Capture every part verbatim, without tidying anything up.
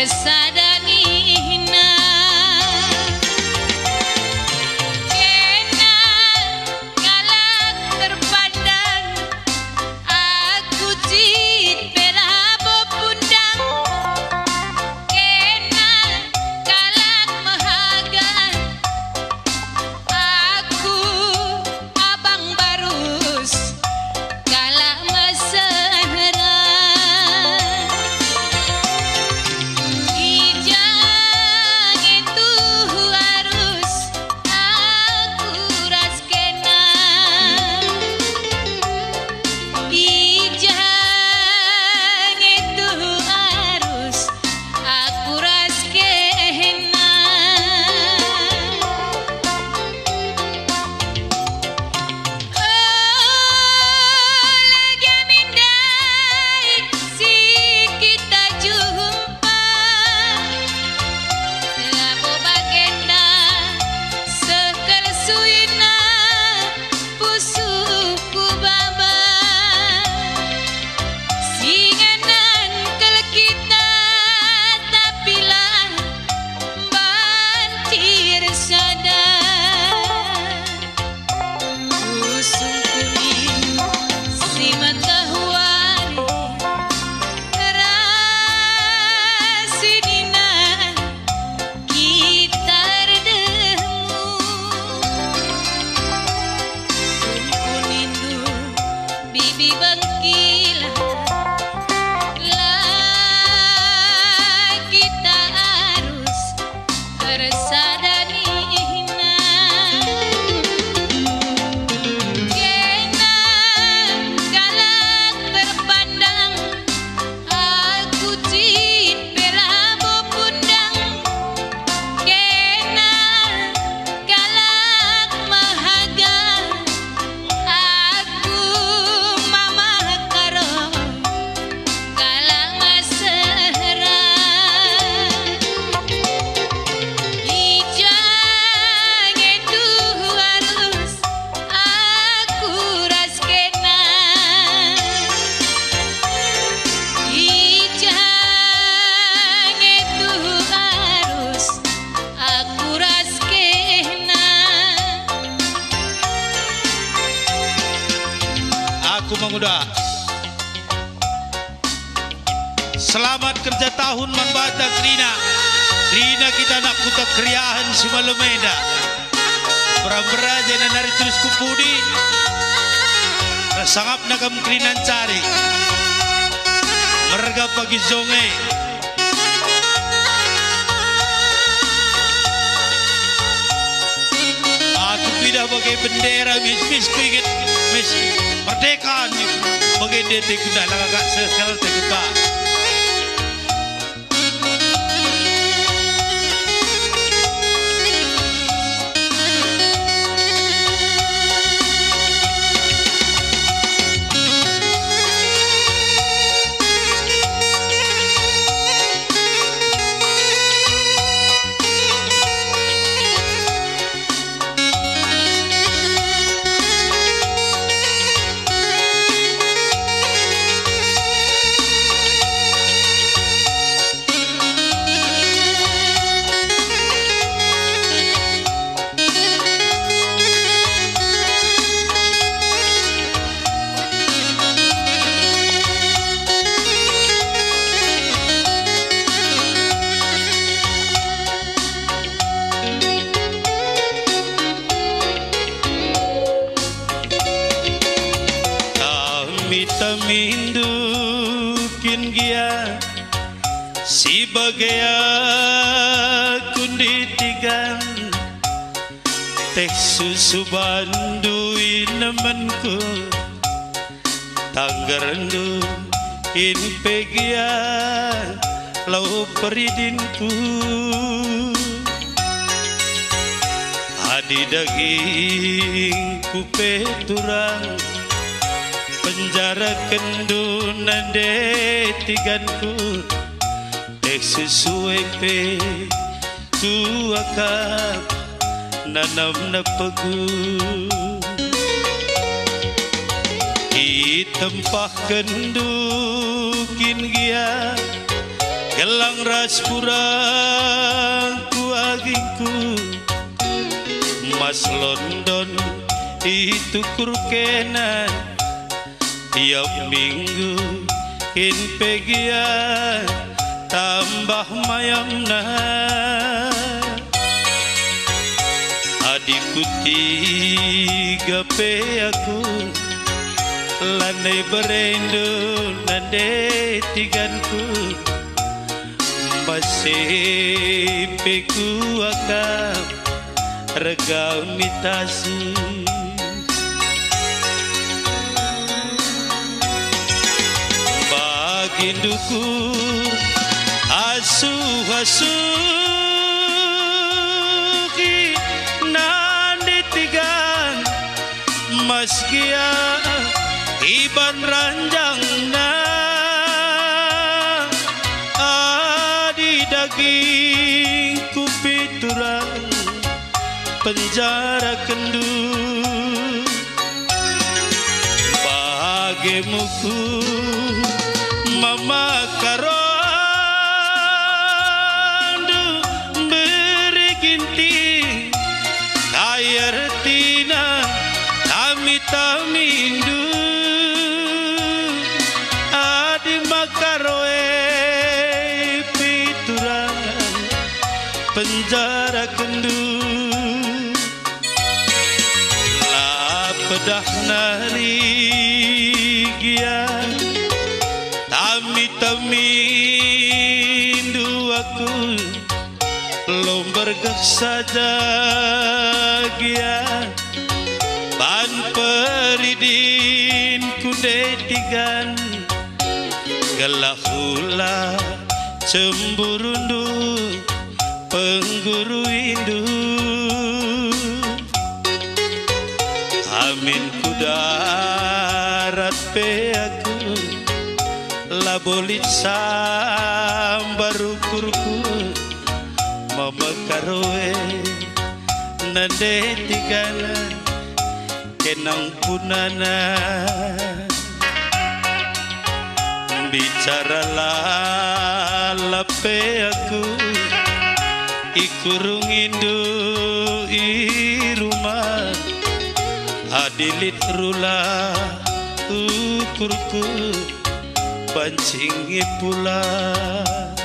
Sada nina, kena kalak terpandang, aku cit pe labo pundang. Kena kalak mehaga, aku abang barus, kalak mesera. I ja nge tuhu arus aku ras kena. I ja nge tuhu arus aku ras kena. Oh, lagi min ndai si kita jumpa. Labo bagenda seh kal suina pusuhku baba. Si nganan kal kita, tapi la banci ersada. Usung kuning si matah wari, ras si nina kita erdemu. Sungkunindu bibi bengkila, la kita arus ersada nina. Kena kalak terpandang, aku cit pe labo pundang. Kena kalak mehaga, aku mama karo kalak mesera. I ja nge tuhu arus aku ras kena. I ja nge tuhu arus aku ras kena. Aku menguda. Selamat kerja tahun man banta kerina. Kerina kita anak kuta Keriahen si malem enda. Mbera-mbera janah nari terus ku pudi. Sangapna kam kerina ncari. Merga pagi jonge. Aku kuidah bage bendera mis-mis, kuinget mis merdeka, bage dete kudah langa kak seh kal te kuka. Tami-tamindu kin gia si bage aku nditigan, teh susu bandu inemenku, tanggerndu in pe gia lau peridinku. Adi dagingku pe turang, penjarakenndu nande tiganku, teh sue pe kuakap nanamna pegu. Itempahkenndu kin gia Gelang ras purangku agingku, emas London itukur kena. Tiap minggu kin pe gia tambah mayamna. Adi kutiga pe aku, lanai berendu nande tiganku. Masi pe kuakap rega mitasi. Bagi ndukur asuh-asuhi nande tigan, emas gia iban ranjangna. Adi dagingku piturang penjarakenndu. Bage muku mama karondu mberi ginting, kai ertina tami-tamindu? Adi maka roe piturangan penjarakenndu, la pedah nari gia tami-tamindu aku. Lombergeh saja gia ban peridinku nde tigan, gelah ula cemburundu pengguruindu. Amin ku darat pe aku, labo lit sambar ukurku, mama karoe nande tigana kenang punana. Bicara lalap pe aku, ikurungindu i rumah, adi lit rula ukurku, banci nge pulang.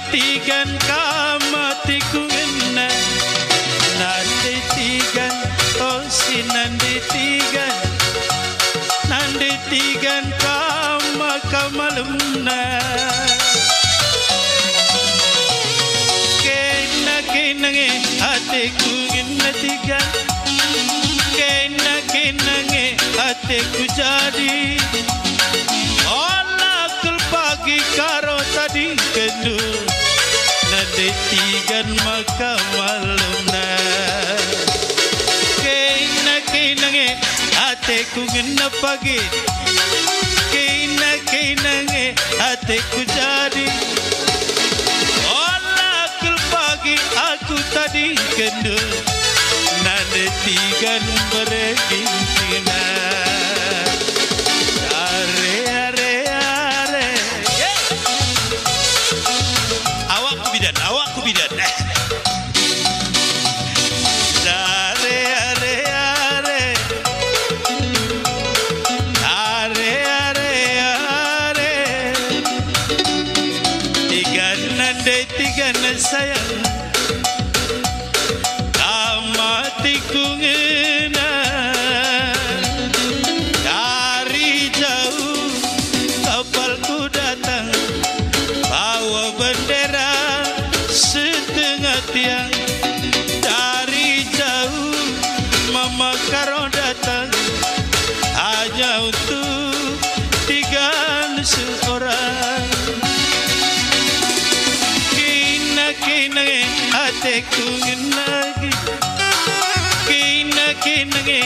Tigan kam atiku ngena, nande tigan, oh si nande tigan, nande tigan kam maka malemna. Kena, kena nge ateku ngena tigan, kena, kena nge ateku jadi. Ola kal pagi karo tadingkenndu, nande tigan maka malemna. Kena, kena nge ateku ngena pagi, kena, kena nge ateku jadi. Ola kal pagi aku tadingkenndu, nande tigan bere gintingna. Are, are, are. Awakku bidan, awakku bidan. Are, are, are. Are, are, are. Tigan nande tigan sayang, kam atiku ngena. Dari jauh kapalku datang, bawa bendera setengah tiang. Dari jauh mama karo datang, hanya untuk tigan seorang. Kena, kena nge ateku ngena, kena, kena nge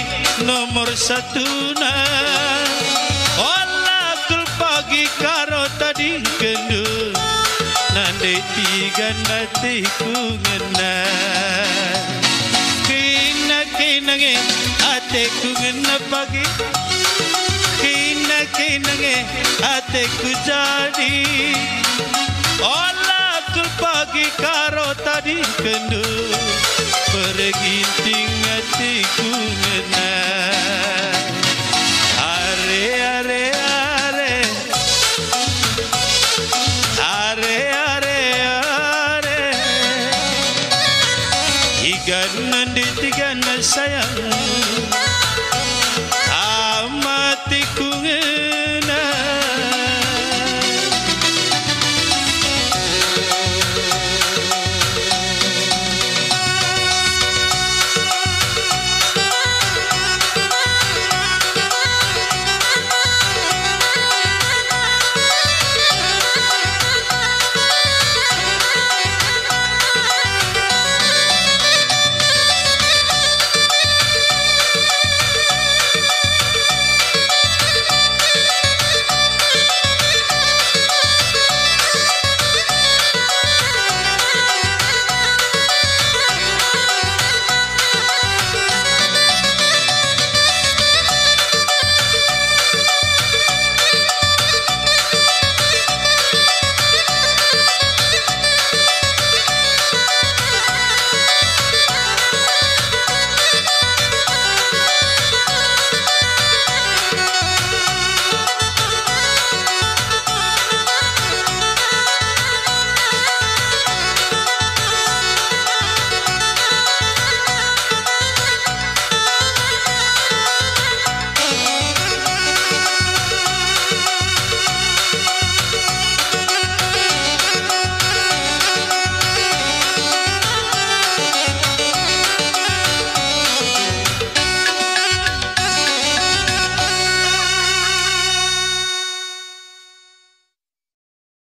nomor satuna. Ola kal pagi karo tadingkenndu, nande tigan ateku ngena. Kena, kena nge ateku ngena pagi, kena, kena nge ateku jadi. Ola kal pagi karo tadingkenndu, bere ginting atiku ngena.